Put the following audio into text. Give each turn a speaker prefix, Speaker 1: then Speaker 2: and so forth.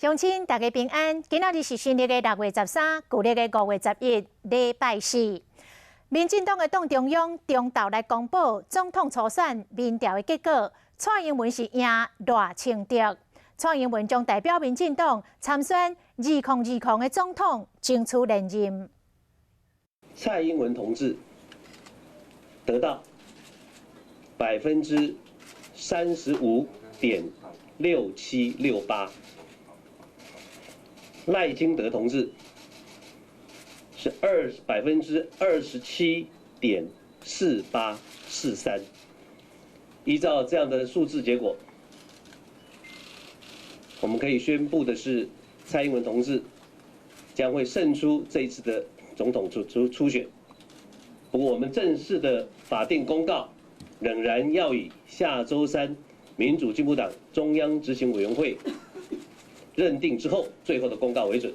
Speaker 1: 鄉親大家平安，今仔日是新曆的6月13，舊曆的5月11，禮拜四。民進黨的黨中央中晝來公布總統初選民調的結果，蔡英文是贏賴清德。蔡英文將代表民進黨參選2020的總統，爭取連任。
Speaker 2: 蔡英文同志得到35.6768%。賴清德同志是27.4843%。依照這樣的數字結果，我們可以宣布的是，蔡英文同志將會勝出這一次的總統初選。不過，我們正式的法定公告仍然要以下週三民主進步黨中央執行委員會認定之後，最後的公告為準。